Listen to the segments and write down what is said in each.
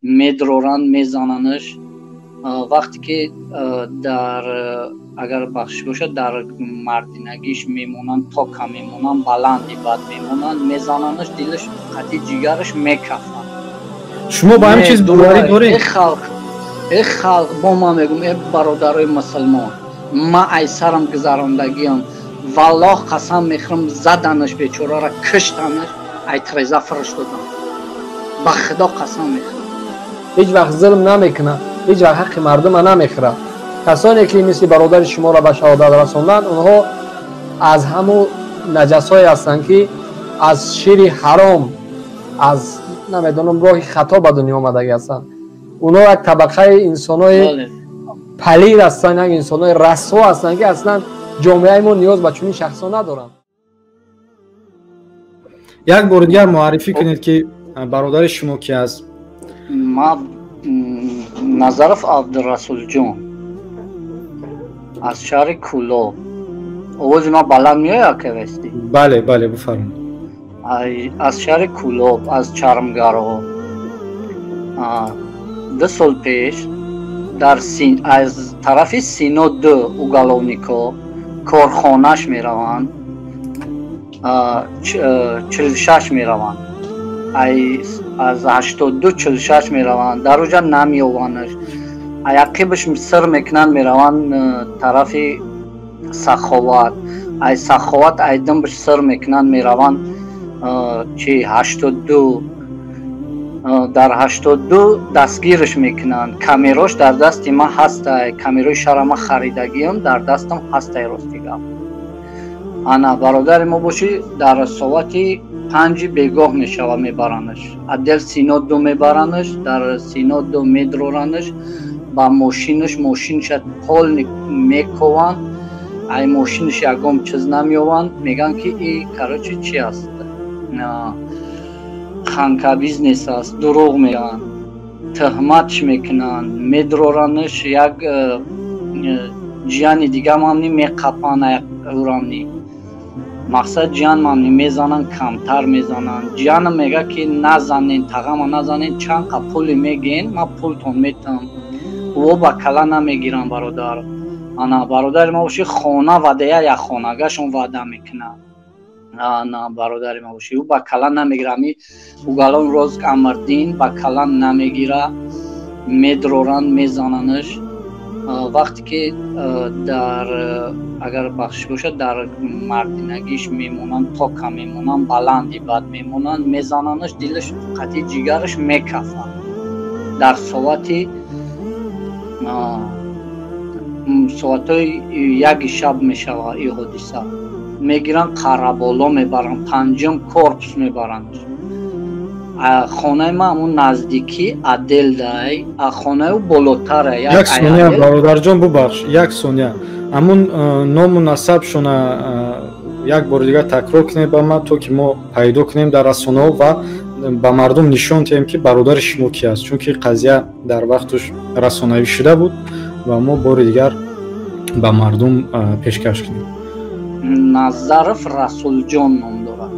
Медроранд, мезананаш. Вақте ки дар, агар бахшиш бошад, дар мардинагиш мемонанд, тока мемонанд, баланди бад мемонанд, мезананаш, дилаш қатъи ҷигараш мекафад. Шумо ба ҳамин чиз боварӣ доред? Э халқ, э халқ, бо ман мегӯм, э бародарои мусулмон, ман ай сарам гузарондагиам, валлоҳ қасам мехӯрам, заданаш бечорара, киштанаш, ай треза фурӯш додам, ба Худо қасам мехӯрам. Ҳеҷ вақт зулм намекунад, ҳеҷ вақт ҳаққи мардума намехӯрад. Касоне ки мисли бародари шуморо ба шаҳодат расонданд, онҳо аз ҳамун наҷасҳое ҳастанд, ки аз шири ҳаром, аз намедонам роҳи хато ба дунё омадагӣ ҳастанд. Онҳо як табақаи инсонои палид ҳастанд, як инсонои расво ҳастанд, ки аслан ҷомеаи мо ниёз ба чунин шахсҳо надоранд. Як бори дигар муаррифӣ кунед, ки бародари шумо ки аст. Ма Назаров Абдурасулҷон аз шаҳри Кӯлоб. Овози ман баланд меояд, кавести? Бале, бале, бифармоед. Аз шаҳри Кӯлоб, аз Чармгарҳо. 2 сол пеш дар аз тарафи Сино ду уголовнико корхонаш мераванд, 46 мераванд, аз 82 46 мераванд, дар оҷа намеёванаш, ақибаш сир мекунанд, мераванд тарафи Саховат, ай Саховат айдимбаш сир мекунанд, мераванд чи 82. Дар 82 дастгирш мекунанд. Камерош дар дасти ман ҳастай, камерои шаҳра ман харидагиам, дар дастам ҳастай. Рости гап, ана бародари мо бошӣ, дар соати 5-и бегоҳ мешава, мебаранаш отдел Сино ду, мебаранаш, дар Сино ду медроранаш ба мошинаш, мошинаша полный мекованд, ай мошинаш ягон чиз намеёванд. Мегӯянд, ки и, короче, чи аст, ханка бизнес аст, дурӯғ мегӯянд, тӯҳматш мекунанд, медроранаш. Як ҷияни дигамамни меқапанд, урамни мақсад ҷиянмамни мезананд, камтар мезананд. Ҷиянам мега, ки назанен, тағама назанен, чанд қа пуле мегӯен, ман пултон метам. Ӯ ба кала намегирам. Бародар, ана бародари ма боши, хона ваъдая, як хонагашон ваъда мекунад. На, бародари ма боши, ӯ ба кала намегира, ами уголовный розыск Амрдин ба кала намегира. Медроранд, мезананаш. Вақте ки дар, агар бахшиш бошад, дар мардинагиш мемонанд, тока мемонанд, баланди бад мемонанд, мезананаш, дилаш қатъи ҷигараш мекафад. Дар соатҳои 1-и шаб мешава ин ҳодиса. Мегиранд, Қараболо мебаранд, панҷум корпус мебаранд. Хонаи ман ҳамун наздикӣ отделдай, хонаи ӯ болотара. Як сония, бародарҷон, бубахш, як сония. Ҳамун ному насабшона як бори дигар такрор кунед ба ман, то ки мо пайдо кунем дар расонаҳо ва ба мардум нишон диҳем, ки бародари шумо ки аст, чунки қазия дар вақтуш расонавӣ шуда буд ва мо бори дигар ба мардум пешкаш кунем. Назаров Расулҷон ном дорад.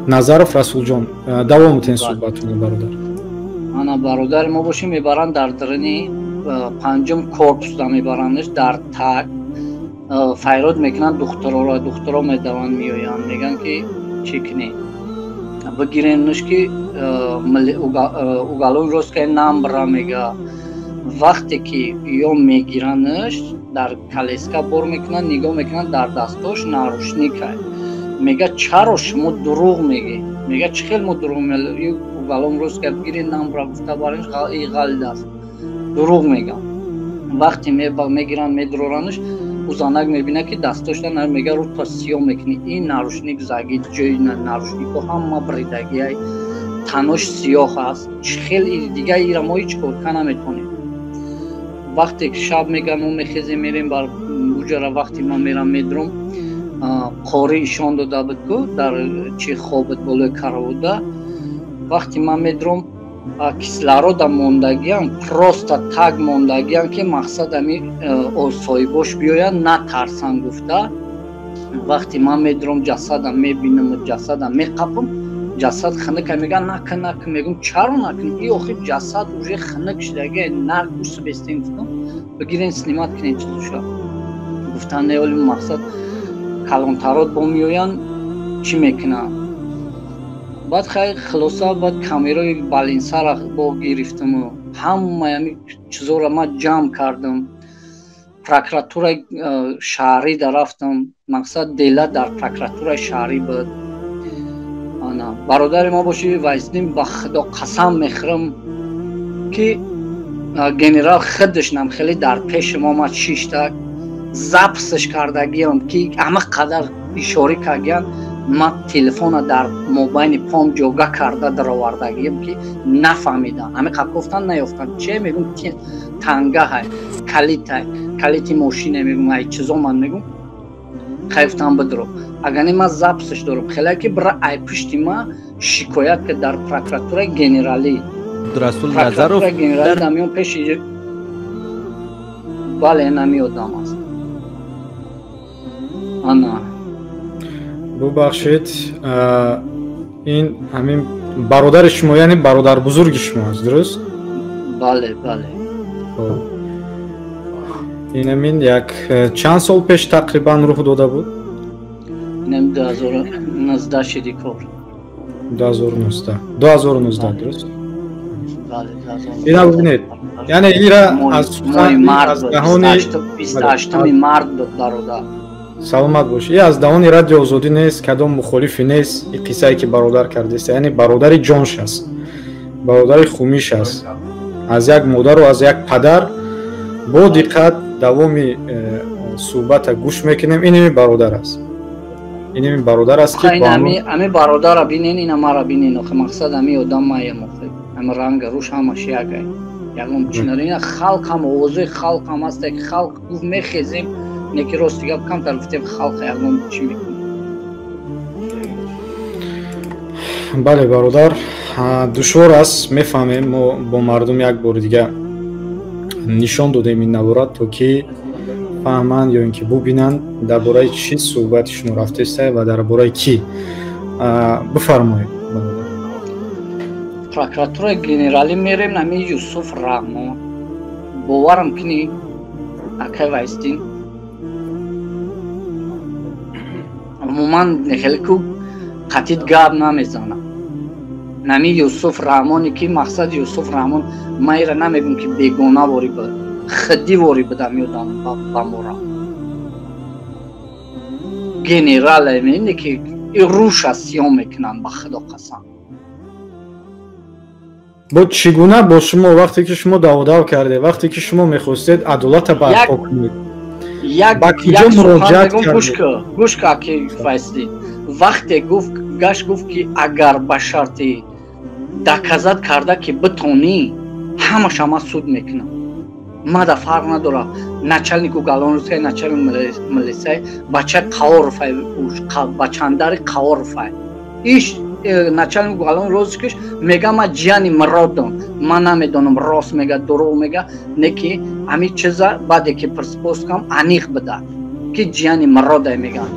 Назаров Расулҷон. Давом метен суҳбатуно, бародар. Ана бародари мо бошем, мебаранд, дар дарини панҷум корпусда мебарандш, дар так файрод мекунанд духтароро. Духтаро медаванд, меоянд, мегӯянд, ки чӣ кунем, бигиренш, ки уголовный розыск намбра мега. Вақте ки ё мегиранаш, дар коляска бор мекунанд, нигоҳ мекунанд, дар дастош наручникай. Мега: «Чаро шумо дурӯғ мегӯед?» Мега: «Чӣ хел мо дурӯғ?» Уголовный розыск бигирен, намбра гуфта баринш, ғалид аст, дурӯғ мегӯям. Вақте мегиранд, медроранаш, ӯ занак мебинад, ки дастошта, мега: «Рӯта сиёҳ мекунӣ, ин наручник заги, ҷои наручнико ҳама бридагиай, танош сиёҳ аст, чӣ хел дига ира мо ҳеҷ кор ка наметонем». Вақте ки шаб мегӯям, мо мехезем, мерем бар уҷара. Вақте ман мерам, медром, қорӣ ишон дода буд ку дар чи хобит болои каровода. Вақте ман медром, кислорода мондагиам, просто так мондагиам, ки мақсад ами соҳибош биёянд, натарсанд гуфта. Вақте ман медром, ҷасадам мебинам, ҷасадам меқапам. Ҷасад хунука, мегӯяд накун, накун. Мегӯм чаро накун? И охир ҷасад уже хунук шудаги, нарг усубестем, гуфтам, бигирен снимать кунен чизуша. Гуфтан не, оли мақсад калонтарот бо меоянд, чӣ мекунанд. Баъд хай хулоса, баъд камераи балинсара бо гирифтаму ҳамаи ҳами чизоро ман ҷамъ кардам. Прокуратураи шаҳрӣ да рафтам, мақсад дела дар прокуратураи шаҳрӣ буд. Ана бародари ма боши Вайсдин, ба Худо қасам мехӯрам, ки генерал худаш нам хеле дар пеши мо омад, шишта, запись ш кардагиам, ки ҳама қадар ишорӣ кардагиян. Ман телефона дар мобайни пом ҷога карда даровардагиам, ки нафаҳмидам. Ҳами қаб гуфтан, наёфтан. Че мегум, тангаҳай, калитай, калити мошине, мегум, ай чизо ман мегум. Хай гуфтам, бидро, агар не ман запись ш дорам, хеле ки бира ай пушти ма шикоят ки дар прокуратураи генералӣ. Расул Назаров. Генералӣ дамиён пеши, бале, нами одам аст, ана. Бубахшед, ин ҳамин бародари шумо, яъне бародарбузурги шумо аст, дуруст? Бале, бале. Инамин як чанд сол пеш тақрибан рух дода буд? Инам 2019 шиди кор. 2019, 2019, дуруст? Бале. Ина бибинед, яъне ира аз даҳони 28-уми март буд, бародар. Саломат бош. И аз даҳони Радио Озодӣ нест, кадом мухолифе нест. И қиссае ки бародар кардест, яъне бародари ҷонш аст, бародари хумиш аст, аз як модару аз як падар. Бо диққат давоми суҳбата гӯш мекунем. Иними бародар аст, иними бародар аст ки ами бародара бинен, ина мара бинен. Охи мақсад ами одам маям, охи ами ранга руш ҳамаш якай, ягон чинаро. Ина халқ ҳам, овозои халқ ҳам аст, ки халқ гуфт мехезем. Неки рости гап, камтар гуфтем, халқ ягон чӣ мекунад. Бале, бародар, душвор аст, мефаҳмем. Мо бо мардум як бори дига нишон додем ин наворат, то ки фаҳманд ё ин ки бубинанд, дар бораи чӣ суҳбати шумо рафтеста ва дар бораи кӣ. Бифармоед. Прокуратураи генералӣ мерем, нами Юсуф Раҳмон, боварам кини, акай Вайсдин, умуман хеле ку қатид гап намезанам. Нами Юсуф Раҳмоне ки мақсад Юсуф Раҳмон, ман ира намегӯм, ки бегона ворӣ буд, хиддӣ ворӣ буд. Ами одам ба мора генерале мебине, ки руша сиём мекунанд, ба Худо қасам. Бо чӣ гуна бо шумо, вақте ки шумо даводав кардед, вақте ки шумо мехостед адолата барпо кунед, ба куҷо муроҷиат кардед? Гӯш ка, ки Файсли, вақте гуфт, гашт, гуфт, ки агар ба шарти доказать карда ки битонӣ, ҳамаша ман суд мекунам, мада фарқ надорад, начальнику галонрусай, начальник милисай, бачаи Қаворовай, бачандари Қаворовай, иш начальник галон розыскиш, мега ман ҷияни Миродам. Ман намедонам, рост мега, дурӯғ мега, не ки ҳами чиза баъде ки пурспост кам, аниқ буда, ки ҷияни Миродай меган,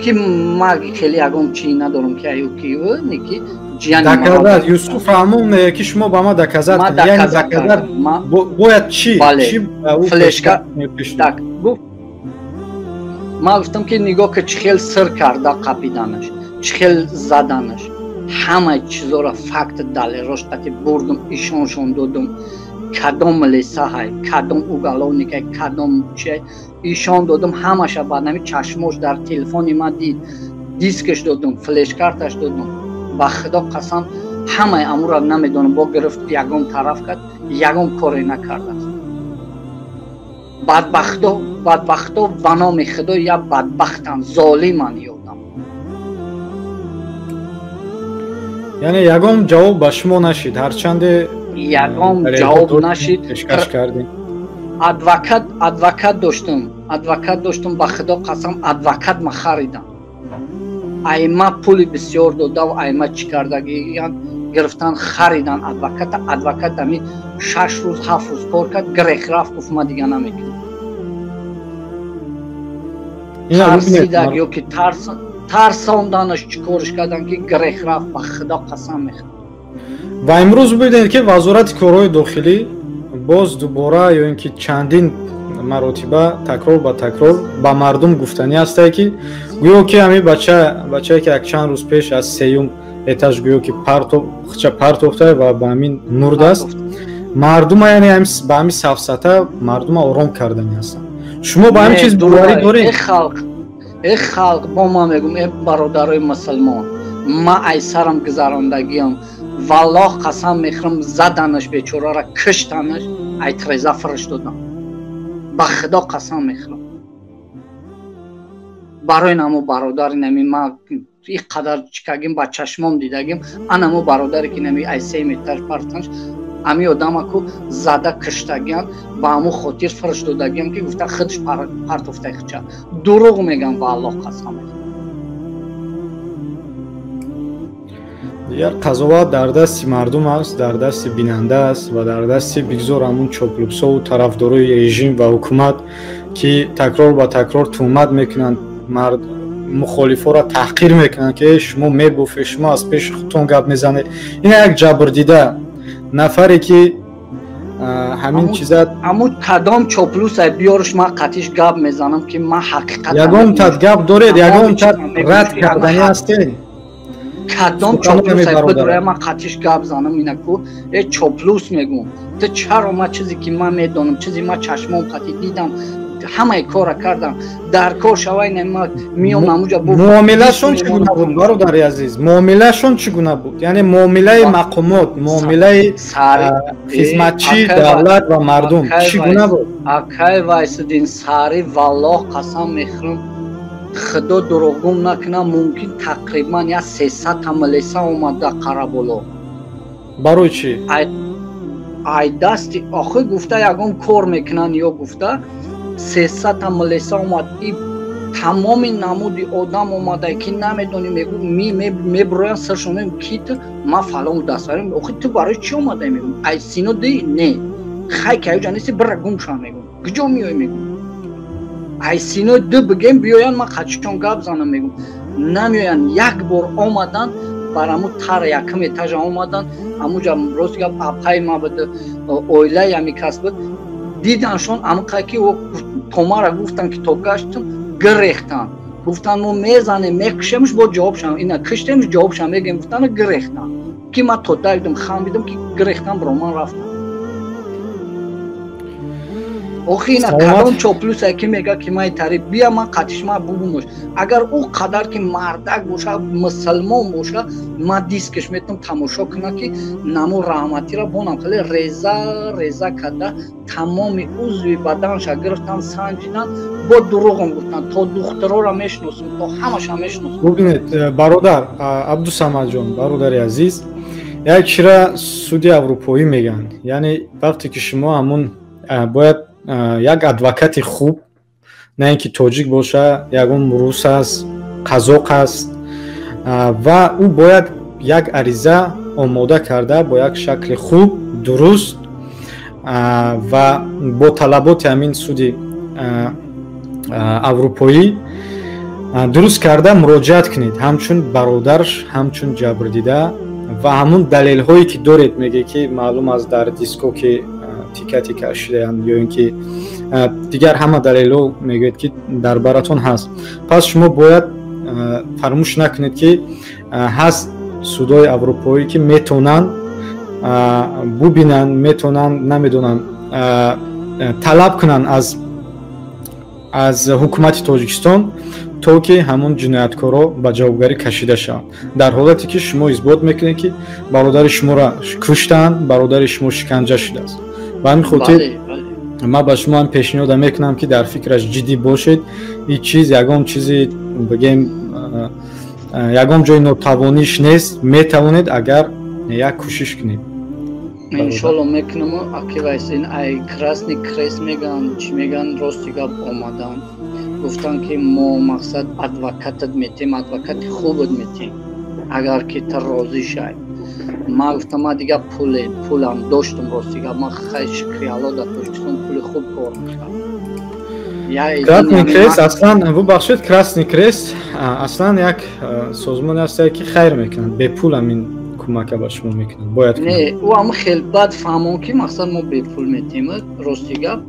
ки ма хеле ягон чӣ надорам, ки аю ки не ки ҷияни. Доказать Юсуф Раҳмон мега, ки шумо ба ма доказать, яъне доказать бояд чӣ? Чӣ флешка так гуфт. Ман гуфтам, ки нигоҳ ки чӣ хел сир карда қапиданаш, чӣ хел заданаш, ҳамаи чизоро, факт, далелрош қати бурдум, ишоншон додум, кадом милисаҳай, кадом уголовникай, кадом чи, ишон додум ҳамаша. Баъд ҳами чашмош дар телефони ман дид, дискаш додум, флешкарташ додум. Ба Худо қасам, ҳамаи амура намедонам, бо гирифт, ягон тараф кард, ягон коре накардааст. Бадбахто, бадбахто, ба номи Худо, як бадбахтан, золиман ёдам. Яъне ягон ҷавоб ба шумо нашид, ҳарчанде ягон ҷавоб нашид. Пешкаш кардем. Адвокат, адвокат доштум, адвокат доштум, ба Худо қасам, адвокат ма харидам, айма пули бисёр додав, айма чӣ кардагиян, гирифтан, харидан адвоката. Адвокат ами 6 рӯз, 7 рӯз кор кард, грех рафт, гуфт ма дига намекунам. Тарсидаг ё ки тарс. Тарсонданаш чӣ корш кардан ки грех рафт, ба худо қасам мехӯрам. Ва имрӯз бибинед, ки Вазорати корҳои дохилӣ боз дубора ё ин ки чандин маротиба такрор ба такрор ба мардум гуфтанӣ ҳастае, ки гӯё ки ҳамин бачае, ки якчанд рӯз пеш аз сеюм этаж гӯё ки хча партофта ва ба ҳамин мурдааст, мардума, яъне ба ҳамин сафсата мардума ором карданӣ ҳастанд. Шумо ба ҳамин чиз боварӣ доред? Э халқ, бо ман мегӯм, э бародарои мусулмон, ман ай сарам гузарондагиам, валлоҳ қасам мехӯрам, заданаш бечорара, киштанаш, ай треза фириш додам, ба худо қасам мехӯрам. Барои намо бародари нами ман ин қадар чикагим, ба чашмом дидагим, анамо бародаре ки нами ай се метр партанш, ами одамаку зада киштагиан, ба ҳамун хотир фириш додагиам, ки гуфта худш партофтай хича. Дурӯғ мегам, ба Аллоҳ қасам мехӯрам. Дигар қазоват дар дасти мардум аст, дар дасти бинанда аст ва дар дасти бигзор ҳамун чоплупсову тарафдорои режим ва ҳукумат, ки такрор ба такрор туҳмат мекунанд, мухолифоро таҳқир мекунанд, ки шумо мебуфед, шумо аз пеши худтон гап мезанед. Ина як ҷабрдида нафаре, ки ҳамин чиза ҳамун кадом чоплуса биёрш, ман қатиш гап мезанам, ки ман ҳақиқат ягон тат гап доред, ягон тат рад карданӣ ҳастед? Кадом чоплус бидурая, ман қатиш гап занам? Инаку э чоплус мегӯм, ту чаро ман чизе ки ман медонам, чизе ман чашмом қати дидам, ҳамаи кора кардам, дар кор шавай, ман миём ҳамуҷа. Муомилашон чӣ гуна буд, бародари азиз? Муомилашон чӣ гуна буд? Яъне муомилаи мақомот, муомилаи хизматчии давлат ва мардум чӣ гуна буд? Акай Вайсиддин, сари валлоҳ қасам мехӯрам, худо дурӯғгум накунам, мумкин тақрибан як 300 милиса омада Қараболо. Барои чӣ? Ай дасти охир гуфта ягон кор мекунанд ё гуфта 300 милиса омад. И тамоми намуди одам омада, ки намедонӣ, мегӯ мебуроянд саршон, мегӯм ки ту, ман фалон дастарем, охир ту барои чӣ омадаи? Мегӯм ай сино ди не хай ки аюҷа нести, бира гум шав, мегӯм куҷо меоӣ? Мегӯм ай сино ду бигем биёянд, ман қачон гап занам, мегӯм намеоянд. Як бор омаданд, бар ҳамун тар якум этажа омаданд, ҳамуҷа рост гап апаи ма буд, оилаи ҳами кас буд, диданшон ҳамқай ки томара гуфтанд, ки то гаштам гирехтанд, гуфтанд мо мезанем, мекушемш, бо ҷавобшам ина киштемш, ҷавобшам мегем, гуфтанд, гирехтанд, ки ман то дайдам хамидам, ки гирехтан бироман рафтам. Охи ина кадом чоплусе ки мега ки ман тари бия, ман қатишма бугумош. Агар ӯ қадар ки мардак боша, мусулмон боша, ман дискаш метавонам тамошо кунам, ки намо раҳматиро бонам хеле реза реза карда, тамоми узви баданша гирифтан, санҷидан, бо дурӯғам гуфтан, то духтарора мешиносам, то ҳамаша мешиносам. Бубинед, бародар Абдусамадҷон, бародари азиз, як чира суди аврупоӣ мегӯянд, яъне вақте ки шумо ҳамун бояд як адвокати хуб, на ин ки тоҷик боша, ягон рус аст, қазоқ аст, ва ӯ бояд як ариза омода карда бо як шакли хуб, дуруст ва бо талаботи ҳамин суди аврупоӣ дуруст карда муроҷиат кунед, ҳамчун бародарш, ҳамчун ҷабрдида, ва ҳамун далелҳое ки доред, мегӯед ки маълум аст дар диско ки тика тика шудаанд ё ин ки дигар ҳама далелҳо мегӯяд ки дар баратон ҳаст. Пас шумо бояд фаромӯш накунед, ки ҳаст судҳои аврупоӣ, ки метавонанд бубинанд, метавонанд, намедонам, талаб кунанд аз ҳукумати Тоҷикистон, то ки ҳамон ҷинояткоро ба ҷавобгарӣ кашида шаванд. Дар ҳолате ки шумо исбот мекунед, ки бародари шуморо куштанд, бародари шумо шиканҷа шудааст. Ба ҳамин хотир ман ба шумо ҳам пешниҳода мекунам, ки дар фикраш ҷиддӣ бошед. Ин чиз ягон чизи бигем ягон ҷои нотавониш нест, метавонед агар як кӯшиш кунед. Иншолло мекунам. Аки Вайсин, ай Красный Крест мегӯянд, чӣ мегӯянд, рости гап омаданд, гуфтанд ки мо мақсад адвокатат метем, адвокати хубат метем, агар ки ту розӣ шай. Ман гуфтам ман дигар пулам доштам, рости гап ман хай шукри Алло дар Тоҷикистон пули хуб кор мекардам. Красный Крест аслан, бубахшед, Красный Крест аслан як созмоне аст, ки хайр мекунад, бепул ҳамин кӯмака ба шумо мекунад, бояд. Не, ӯ ҳам хел бад фаҳмон, ки мақсад мо бепул метем. Рости гап,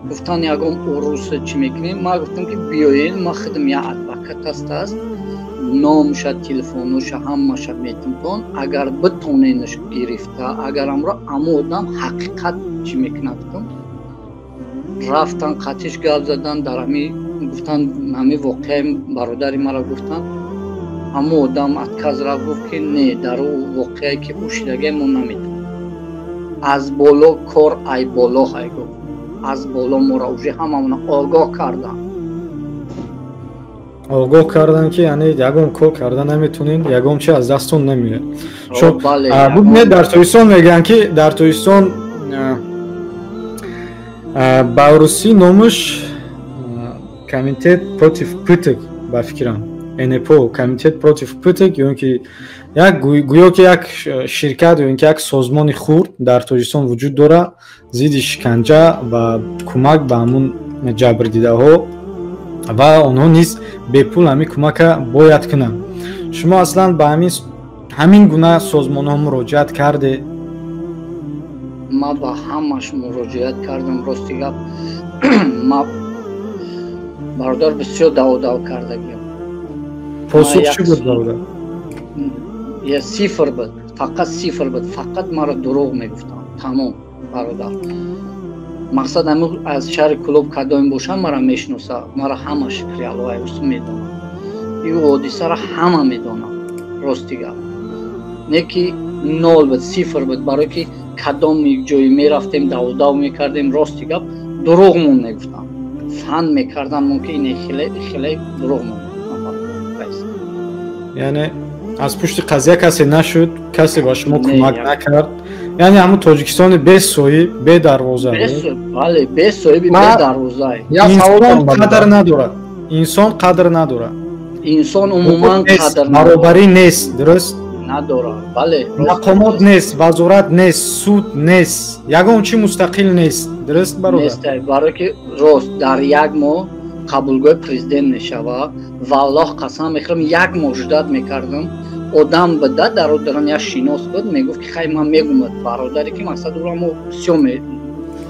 гуфтан ягон уруса чӣ мекунем. Ман гуфтам, ки биёед, ман худам як адвокат ҳастааст, номша, телефоноша, ҳамаша метимтон, агар битоненаш гирифта, агар амро амо одам ҳақиқат чӣ мекунад. Гуфтам, рафтан, қатиш гап задан, дар ҳами гуфтан, ҳами воқеаи бародари маро гуфтан. Ҳамо одам отказ рафт, гуфт, ки не, дар ӯ воқеае, ки ӯ шидагае, мо наметавонем, аз боло кор, ай боло ҳай, гуфт, аз боло моро уже ҳамамона огоҳ кардан. Огоҳ кардан, ки яъне ягон кор карда наметонед, ягон чи аз дастон намеояд. Бубинед, дар Тоҷикистон мегӯянд, ки дар Тоҷикистон ба русӣ номаш Комитет против пыток, ба фикрам, НПО, Комитет против пыток, ё ки як гӯё ки як ширкат ё ки як созмони хурд дар Тоҷикистон вуҷуд дорад, зидди шиканҷа ва кӯмак ба ҳамун ҷабрдидаҳо, ва онҳо низ бепул ҳамин кӯмака бояд кунанд. Шумо аслан ба ҳамин гуна созмонҳо муроҷиат карде? Ман ба ҳамаш муроҷиат кардам. Рости гап, ма, бародар, бисёр даводав кардагиам. Посух чӣ буд, бародар? Я сифр буд, фақат сифр буд, фақат маро дурӯғ мегуфтанд, тамом. Бародар, мақсад ҳамин аз шаҳри Кӯлоб кадоим бошам, мара мешиноса, мара ҳама Шукриаллоҳ медонад, ин ҳодисаро ҳама медонад. Рости гап, не ки нол буд, сифр буд, барое ки кадом ҷое мерафтем, даводав мекардем, рости гап, дурӯғмон мегуфтанд, фан мекардан, мумкин ине хеле хеле дурӯғмон. Яъне аз пушти қазия касе нашуд, касе ба шумо кӯмак накард, яъне ҳамун Тоҷикистони бесоҳиб, бедарвоза. Бале, бесоҳиби, бедарвоза. Инсон қадр надорад, инсон қадр надорад. Инсон умуман қадр баробарӣ нест, дуруст? Надорад, бале. Мақомот нест, вазорат нест, суд нест, ягон чи мустақил нест, дуруст, бародар? Нест, барое ки рост, дар як моҳ қабулгоҳи президент мешавад. Валлоҳ, қасам мехӯрам, як моҳ ждать мекардам. Одам буда, дар дарон як шинос буд, мегуфт, ки хай, ман мегумад бародаре, ки мақсад ӯро мо бисёр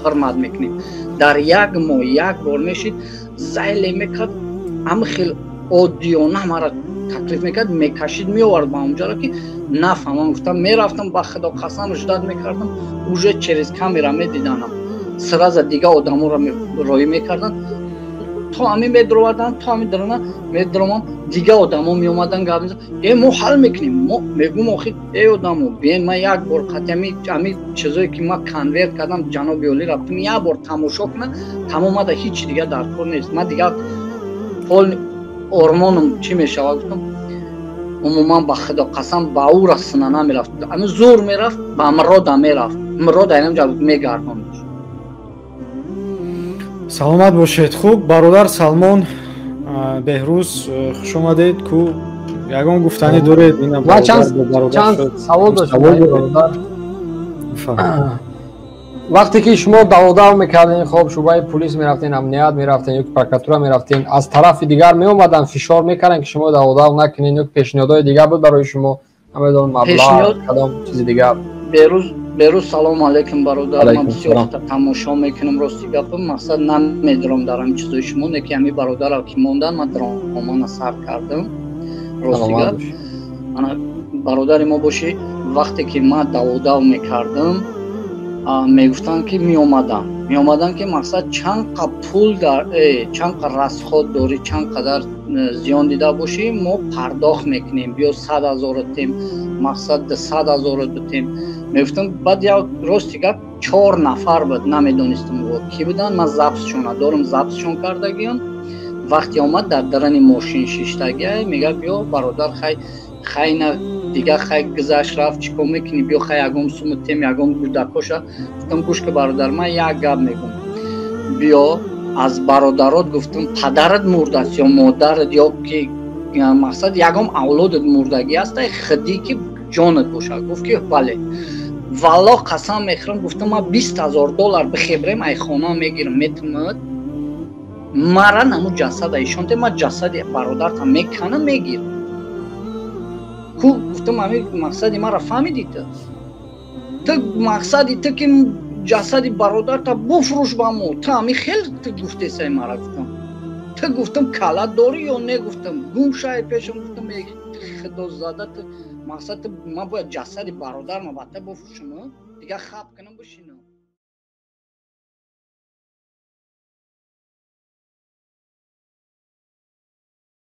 ҳурмат мекунем. Дар як моҳ як бор мешид, зайле мекард, ҳама хел оддиёна мара таклиф мекард, мекашид, меовард ба онҷаро, ки нафаҳмам. Гуфтам, мерафтам, ба худо қасам, ждать мекардам, уже через камера медиданам, сразу дига одаморо роӣ мекарданд, то ҳамин медуроварданд, то ҳамин дарона медуромам, дига одамо меомадан, гап мезад: «Э, мо ҳал мекунем». Мо мегӯм: «Охи, э, одамо, биен, ман як бор қати ҳами чизое, ки ман конверт кардам, ҷаноби олӣ рафтам, як бор тамошо кунам, тамом, мада ҳичи дига дар кор нест, ман дигар пол ормоном чӣ мешавад», гуфтам. Умуман, ба худо қасам, ба ӯ расона намерафт, ами зур мерафт, ба мирода мерафт, мирода инамҷа мегардонд. Саломат бошед. Хуб, бародар Салмон Беҳрӯз, хуш омадед. Ку ягон гуфтанӣ доред? Чанд савол доштам. Вақте ки шумо даводав мекардем, хоб, шӯъбаи пулис мерафтен, амният мерафтен ё ки прокуратура мерафтен, аз тарафи дигар меомаданд, фишор мекарданд, ки шумо даводав накунед, ё ки пешниҳодҳои дигар буд барои шумо, намедонам, маблағ, кадом чизи дигар? Берӯз, салому алайкум, бародар. Ман бисёр тамошо мекунам. Рости гапа, мақсад намедорам дар ҳамин чизои шумо, не ки ҳамин бародарам, ки мондан, ман дромана сар кардам. Рости гап, ана бародари мо бошӣ, вақте ки ман даводав мекардам, мегуфтанд, ки меомаданд, ки мақсад чанд қа пул дар чанд қа расход дорӣ, чанд қадар зиён дида бошӣ, мо пардохт мекунем, биё 100 000 тем, мақсад 100 000 битем, мегуфтам. Баъд як, рости гап, чор нафар буд, намедонистам кӣ буданд. Ман запись шона дорам, запись шон кардагиам. Вақте омад, дар дарани мошин шиштагия, мега: «Биё, бародар, хай, хайна дига, хай, гузашт, рафт, чӣ кор мекунӣ, биё, хай, ягон суму тем, ягон гудакоша». Гуфтам: «Гӯш ки, бародар, ман як гап мегӯм, биё аз бародарот», гуфтам, «падарат мурдааст ё модарат, ё ки мақсад ягон авлодат мурдагӣ аст, хидӣ ки ҷонат бошад?» Гуфт, ки бале. Валлоҳ, қасам мехӯрам, гуфтам, ман 20 000 доллар бихебрем, ай хона мегирам, метумад. Мара наму ҷасада ишонте, ман ҷасади бародарта меканам, мегирам ку. Гуфтам, ами мақсади мара фаҳмидӣ ту? Ту мақсади ту ки ҷасади бародарта буфрӯш ба мо, ту ами хел ту гуфтесай мара. Гуфтам, ту, гуфтам, кала дорӣ ё не? Гуфтам, гум шай пешам. Гуфтам, худозада, ту мақсад ту ман бояд ҷасади бародарма ба ту буфрӯшам, дигар хаб кунам, бишинам.